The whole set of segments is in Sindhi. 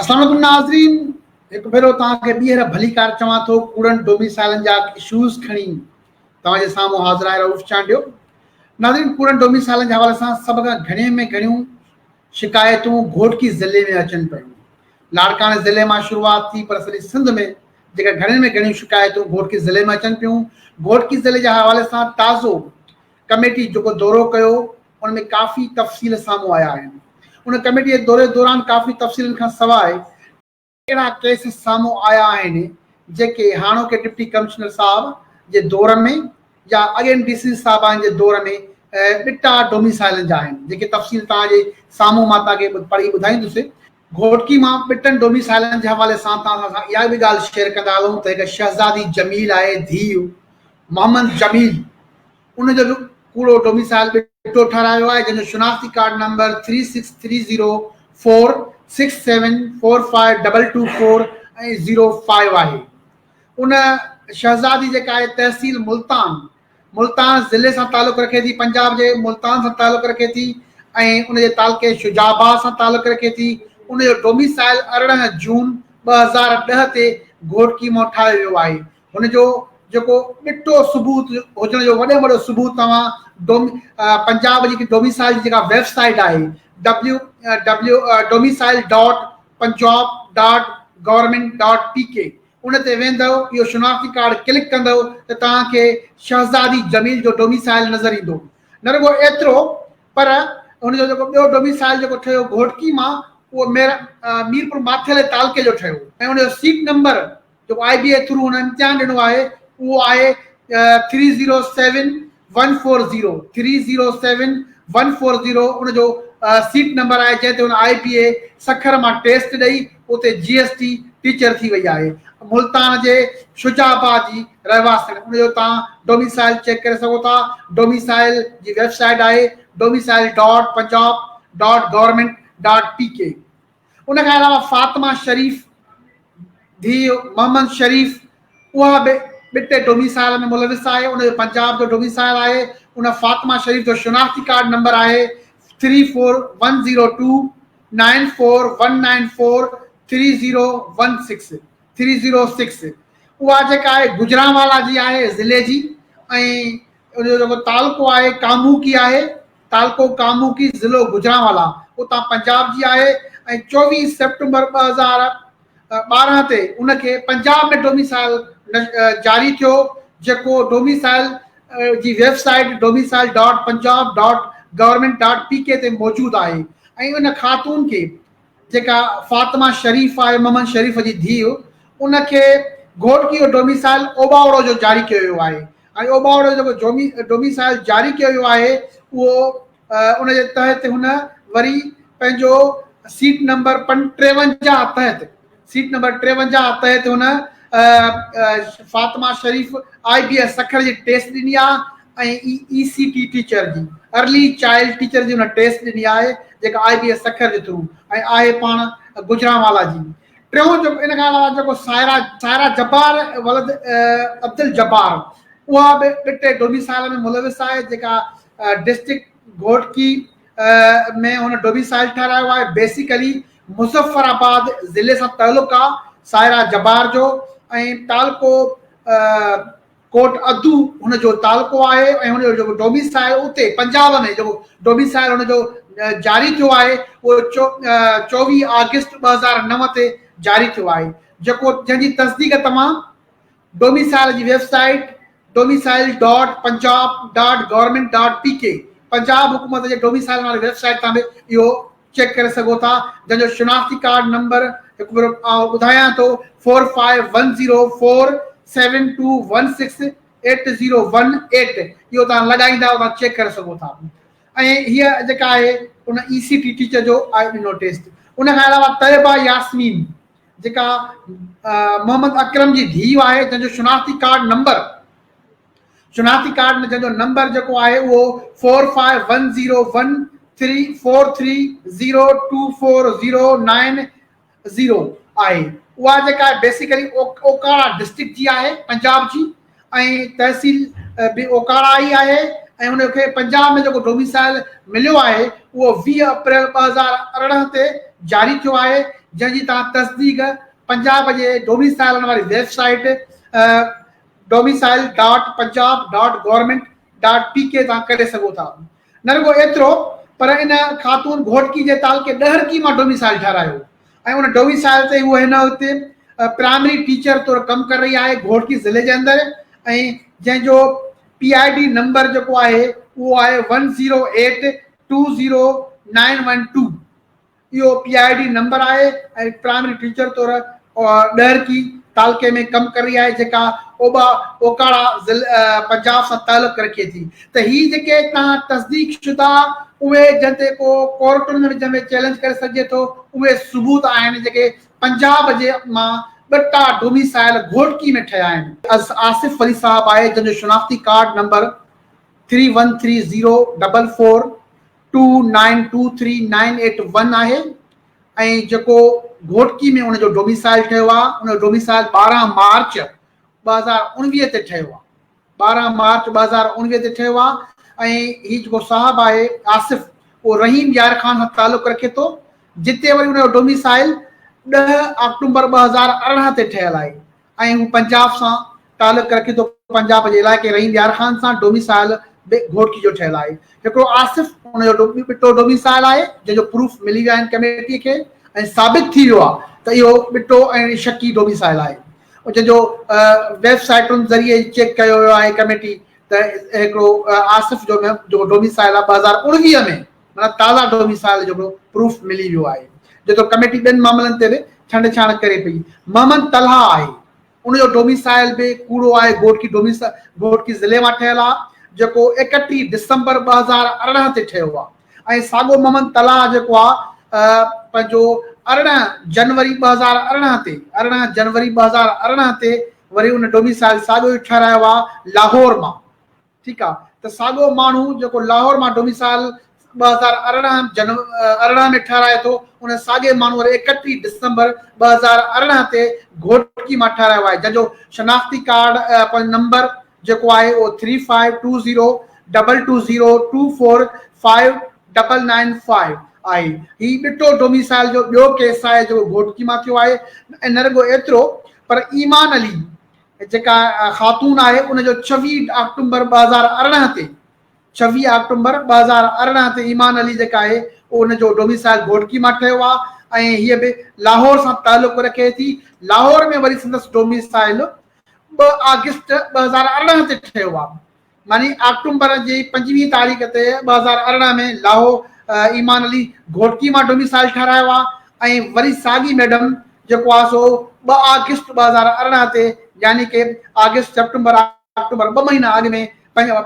اسلام عليڪم ناظرين هڪ ڀيرو توهان کي ٻيهر ڀليڪار چوان ٿو ڪوڙن ڊوميسائلن جا اشوز کڻي توهان جي سامهون حاضر آهي رئوف چانڊيو ناظرين ڪوڙن ڊوميسائلن جي حوالي سان سڀ کان گهڻي ۾ گهڻيون شڪايتون گهوٽڪي ضلعي ۾ اچن پيون لاڙڪاڻي ضلعي مان شروعات ٿي پر سڄي سنڌ ۾ جيڪا گهڻين ۾ گهڻيون شڪايتون گهوٽڪي ضلعي ۾ اچن پيون گهوٽڪي ضلعي جي حوالي سان تازو ڪميٽي جيڪو دورو ڪيو ان ۾ ڪافي تفصيل سامهون آيا آهن. ان ڪميٽي جي دوري دوران ڪافي تفصيلن کان سواء اهڙا ڪيس سامهون آيا آهن جيڪي هاڻوڪي ڊپٽي ڪمشنر صاحب جي دور ۾ يا اڳين ڊي سي صاحبان جي دور ۾ ٻٽا ڊوميسائلن جا آهن جيڪي تفصيل توهان جي سامهون مان توهان کي پڙهي ٻڌائيندس. گهوٽڪي مان ٻٽن ڊوميسائلن جي حوالي سان توهان سان اها به ڳالهه شيئر ڪندا هلون ته هڪ شهزادي جميل آهي ڌيء محمد جميل ان جو به ڪوڙو ڊوميسائل ٻٽو ٺهرايو آهي جنهن جو شناختي card number three six three zero four six seven four five double two four ۽ zero five آهي. ان شهزادي جيڪا آهي تحصيل ملتان ملتان ضلعي سان تعلق رکي ٿي پنجاب جي ملتان سان تعلق رکي ٿي ۽ ان جي تعلقي شجاع آباد سان تعلق رکي ٿي ان جو ڊوميسائل 18 جون 2010 تي گهوٽڪي مان ٺاهيو ويو آهي هن جو جيڪو ڏٽو ثبوت هجڻ جو وڏي ۾ وڏو ثبوت توهان ڊوم پنجاب جي ڊوميسائل جي جيڪا ويب سائيٽ آهي W W domicile dot Punjab dot government dot P K ان تي ويندؤ اهو شناختي ڪارڊ ڪلڪ ڪندؤ ته توهان کي شهزادي جميل جو ڊوميسائل نظر ايندو نه رڳو ايترو پر هن جو جيڪو ٻيو ڊوميسائل جيڪو ٺهيو گهوٽڪي مان اهو مير ميرپور ماٿيلي تعلقي جو ٺهيو ۽ ان جو سيٽ نمبر جيڪو آء بي اي ٿرو هن امتحان ڏنو آهي اهو آهي three zero seven one four zero three zero seven one four zero ان جو سيٽ نمبر آهي جنهن تي هن آء بي اي سکر مان ٽيسٽ ڏئي اتي جي ايس ٽي ٽيچر ٿي وئي آهي ملتان جي شجاع آباد جي رهواسڻ ان جو توهان ڊوميسائل چيڪ ڪري سگهو ٿا ڊوميسائل جي ويب سائيٽ آهي domicile dot Punjab dot government dot P K ان کان علاوه فاطمه شريف ڌيء محمد شريف اها به ٻٽي ڊوميسائل ۾ ملوث آهي ان جو پنجاب جو ڊوميسائل آهي ان فاطمه شريف جو شناختي ڪارڊ نمبر آهي three four one zero two nine four one nine four three zero one six three zero six اها جيڪا آهي گجرانوالا جي آهي ضلعي جي ۽ ان جو جيڪو تعلقو آهي ڪاموڪي آهي تعلقو ڪاموڪي ضلعو گجرانوالا اتان پنجاب جي آهي ۽ 24 سيپٽمبر 2012 تي ان کي پنجاب ۾ ڊوميسائل جاري ٿيو جيڪو ڊوميسائل جي website domicile dot Punjab dot government dot P K تي موجود آهي ۽ ان خاتون کي جيڪا فاطمه شريف آهي محمد شريف جي ڌيء ان کي گهوٽڪي جو ڊوميسائل اوٻاوڙو جو جاري ڪيو ويو آهي ۽ اوٻاوڙو جو جيڪو ڊوميسائل جاري ڪيو ويو آهي اهو ان جي تحت هن وري پنهنجو سيٽ نمبر 53 تحت سيٽ نمبر 53 تحت هن Fatima Sharif I B S Sukkur جي ٽيسٽ ڏني آهي ۽ اي سي ٽي ٽيچر جي ارلي چائلڊ ٽيچر جي هن ٽيسٽ ڏني آهي جيڪا آء بي ايس سکر جي ٿرو ۽ آهي پاڻ گجرانوالا جي. ٽيون جيڪو ان کان علاوه جيڪو سائره سائره جبار ولد عبدالجبار اها به ٻٽي ڊوميسائل ۾ ملوث آهي جيڪا ڊسٽرڪٽ گهوٽڪي ۾ هن ڊوميسائل ٺهرايو آهي بيسيڪلي مظفر آباد ضلعي سان تعلق آهي سائره جبار جو ۽ تعلقو ڪوٽ ادو هن جو تعلقو آهي ۽ هن جو جيڪو ڊوميسائل اتي پنجاب ۾ جيڪو ڊوميسائل هن جو جاري ٿيو آهي اهو 24 آگسٽ 2009 تي جاري ٿيو آهي جيڪو جنهن جي تصديق توهان ڊوميسائل جي website domicile dot Punjab dot government dot P K Punjab حڪومت جي ڊوميسائل واري ويب سائيٽ تان به اهو چيڪ ڪري سگهو ٿا جنهن جو شناختي ڪارڊ نمبر هڪ ڀيرو آئون ٻڌايان ٿو four five one zero four seven two one six eight zero one eight اهو توهان لڳائيندا توهان چيڪ ڪري سگهو ٿا ۽ هيء جيڪا آهي ان اي سي ٽي ٽيچر جو آهي ڏنو ٽيسٽ ان کان علاوه طيبه ياسمين جيڪا محمد اڪرم جي ڌيء آهي جنهن جو شناختي ڪارڊ نمبر شناختي ڪارڊ ۾ جنهن جو نمبر جيڪو آهي اهو four five one zero one three four three zero two four zero nine zero آهي اها جيڪا آهي بيسيڪلي اوڪاڙا ڊسٽرڪٽ جي آهي پنجاب جي ۽ تحصيل به اوڪاڙا ئي آهي ۽ ان کي پنجاب ۾ جيڪو ڊوميسائل مليو آهي اهو 20 اپريل 2018 تي جاري ٿيو آهي جنهن جي توهان تصديق پنجاب جي ڊوميسائلن واري website domicile dot Punjab dot government dot P K تان ڪري سگهو ٿا. نه رڳو ايترو پر ان خاتون گهوٽڪي جي تعلقي ڏهرڪي مان ڊوميسائل ٺهرايو ۽ ان ڊوميسائل تي هوء هن وقت پرائمري ٽيچر طور ڪم ڪري رهي آهي گهوٽڪي ضلعي جي اندر ۽ جنهن جو پي I D number جيڪو آهي اهو آهي one zero eight two zero nine one two. اهو پي I D number آهي ۽ پرائمري ٽيچر طور ڏهرڪي تعلقي ۾ ڪم ڪري رهي آهي جيڪا اوٻا اوڪاڙا ضلع پنجاب سان تعلق رکي ٿي ته هي جيڪي تان تصديق شده اهي جنهن تي ڪو ڪورٽن ۾ جنهن ۾ چئلينج ڪري سگهجي ٿو اهي ثبوت آهن جيڪي پنجاب جي مان ٻٽا ڊوميسائل گهوٽڪي ۾ ٺهيا آهن. آصف علي صاحب آهي جنهن جو شناختي card number three one three zero double four two nine two three nine eight one آهي ۽ جيڪو گهوٽڪي ۾ ان جو ڊوميسائل ٺهيو آهي ان جو ڊوميسائل 12 مارچ 2019 تي ٺهيو آهي 12 مارچ 2019 تي ٺهيو آهي ۽ هي جيڪو صاحب آهي آصف اهو رحيم يار خان سان تعلق رکي ٿو جتي وري ان جو ڊوميسائل 10 آڪٽومبر 2018 تي ٺهيل آهي ۽ هو پنجاب سان تعلق رکي ٿو، پنجاب جي علائقي رحيم يار خان سان ڊوميسائل به گهوٽڪي جو ٺهيل آهي. هڪڙو آصف ان جو ٻٽو ڊوميسائل آهي جنهن جو پروف ملي ويا آهن ڪميٽي کي ۽ ثابت ٿي ويو آهي ته اهو ٻٽو ۽ شڪي ڊوميسائل آهي جنهن جو ويب سائيٽن ذريعي چيڪ ڪيو ويو آهي ڪميٽي ته هڪڙو آصف جو جيڪو ڊوميسائل آهي 2019 ۾ معنيٰ تازا ڊوميسائل جو هڪڙو پروف ملي ويو آهي جيترو ڪميٽي ٻين معاملن تي به ڇنڊ ڇاڻ ڪري پئي. محمد طلحه آهي ان جو ڊوميسائل به ڪوڙو آهي گهوٽڪي ڊوميسائل گهوٽڪي ضلعي مان ٺهيل آهي جيڪو 31 ڊسمبر 2018 تي ٺهيو آهي ۽ ساڳو محمد طلحه جيڪو آهي پنهنجو 18 جنوري 2018 تي 18 جنوري 2018 تي وري ان ڊوميسائل ساڳيو ئي ٺهرايو آهي لاهور مان. ٺيڪ آ ته ساڳيو ماڻهو جيڪو لاهور مان ڊوميسائل 2018 جن 18 ۾ ٺهرائي ٿو ان ساڳئي ماڻهو وري 31 ڊسمبر 2018 تي گهوٽڪي مان ٺهرايو آهي جنهن جو شناختي ڪارڊ پنهنجو نمبر جيڪو آهي اهو three five two zero double two zero two four five double nine five آهي. هي ٻٽو ڊوميسائل جو ٻيو ڪيس آهي جيڪو گهوٽڪي مان ٿيو آهي ۽ نه رڳو ايترو پر ايمان علي جيڪا خاتون آهي ان جو 26 آڪٽومبر 2018 تي 26 آڪٽومبر 2018 تي ايمان علي جيڪا آهي ان جو ڊوميسائل گهوٽڪي مان ٺهيو آهي ۽ هيء به لاهور سان تعلق رکي ٿي. لاهور ۾ وري سندس ڊوميسائل 2 آگسٽ 2018 تي ٺهيو آهي. معني آڪٽومبر جي 25 تاريخ تي 2018 ۾ لاهو ايمان علي گهوٽڪي مان ڊوميسائل ٺهرايو آ ۽ وري ساڳي ميڊم جيڪو آ سو 2 آگسٽ 2018 تي يعني ڪي آگسٽ سيپٽمبر آڪٽومبر ٻه مهينا اڳ ۾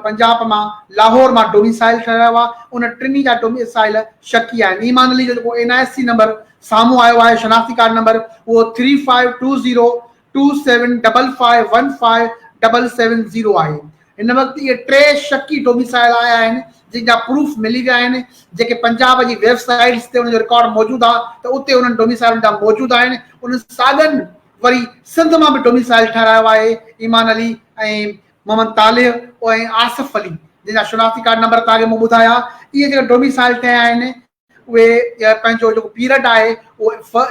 پنجاب مان لاهور مان ڊوميسائل ٺهرايو آ ان ٽنهي جا ڊوميسائل شڪي آهن ايمان علي جو جيڪو اين I C number سامهون آيو آهي شناختي ڪارڊ نمبر اهو three five two zero two seven double five one five double seven zero آهي. هن وقت اهي ٽي شڪي ڊوميسائل آيا آهن جن جا پروف ملي ويا آهن جيڪي پنجاب جي ويب سائيٽس تي ان جو رڪارڊ موجود آهي ته اتي انهن ڊوميسائلن جا موجود آهن انهن ساڳن وري سنڌ مان به ڊوميسائل ٺهرايو آهي ايمان علي ۽ محمد طالح ۽ آصف علي جن جا شناختي ڪارڊ نمبر توهان کي مون ٻڌايا اهي جيڪي ڊوميسائل ٺهيا آهن اهي پنهنجو جيڪو پيرڊ آهي اهو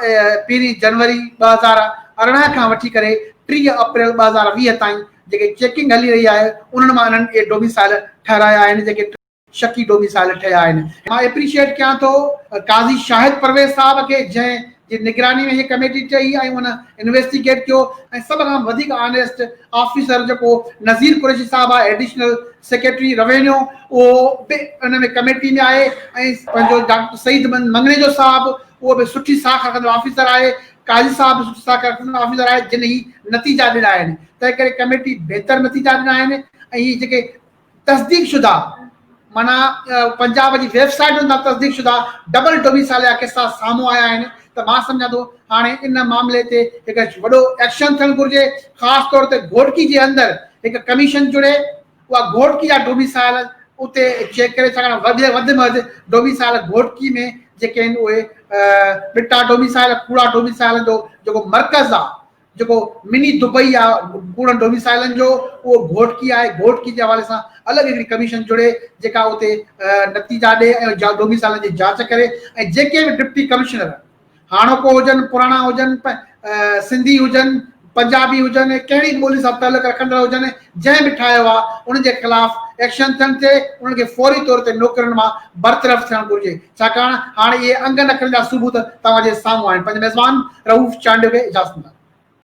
پهرين جنوري 2018 کان وٺي ڪري 30 اپريل 2020 تائين جيڪي چيڪنگ هلي رهي آهي انهن مان انهن اهي ڊوميسائل ٺهرايا آهن جيڪي شڪي ڊوميسائل ٺهيا آهن. مان اپريشيئيٽ ڪيان ٿو قاضي شاهد پرويز صاحب کي جنهن جي نگراني ۾ هي ڪميٽي ٺهي ۽ ان انويسٽيگيٽ ڪيو ۽ سڀ کان وڌيڪ آنيسٽ آفيسر جيڪو نذير قريشي صاحب آهي ايڊيشنل سيڪريٽري روينيو اهو به ان ۾ ڪميٽي ۾ آهي ۽ پنهنجو ڊاڪٽر سعيد مڱڻيجو صاحب اهو به سٺي ساک رکندڙ آفيسر آهي قاضي صاحب به سٺي ساک رکندڙ آفيسر آهي جن هي نتيجا ڏنا آهن تنهن ڪري ڪميٽي بهتر نتيجا ڏنا آهن ۽ هي جيڪي تصديق شده معنيٰ پنجاب جي ويب سائيٽن تان تصديق شده ڊبل ڊوميسائل جا قصا سامهون آيا آهن ته مان سمجهان ٿو هاڻي ان معاملي تي هڪ وڏو ايڪشن ٿيڻ گهرجي خاص طور تي گهوٽڪي جي اندر هڪ ڪميشن جڙي اها گهوٽڪي جا ڊوميسائل اتي چيڪ ڪري ڇاڪاڻ وڌ وڌ ۾ وڌ ڊوميسائل گهوٽڪي ۾ جيڪي آهن اهي ٻٽا ڊوميسائل ڪوڙا ڊوميسائل جو جيڪو مرڪز آهي جيڪو مني دبئي آ ڪوڙن ڊوميسائلن جو اهو گهوٽڪي آهي، گهوٽڪي جي حوالي سان الڳ هڪڙي ڪميشن جڙي جيڪا اتي نتيجا ڏي ۽ ڊوميسائلن جي جاچ ڪري ۽ جيڪي به ڊپٽي ڪمشنر هاڻوڪو هجن، پراڻا هجن، سنڌي هجن، پنجابي هجن، ڪهڙي به ٻولي سان تعلق رکندڙ هجن، جنهن به ٺاهيو آهي انهن جي خلاف ايڪشن ٿيڻ ٿئي، انهن کي فوري طور تي نوڪرين مان برطرف ٿيڻ گهرجي، ڇاڪاڻ هاڻي اهي انگن اکرن جا ثبوت توهان جي سامهون آهن. پنهنجي ميزبان رئوف چانڊيو کي اجازت ڏيندا.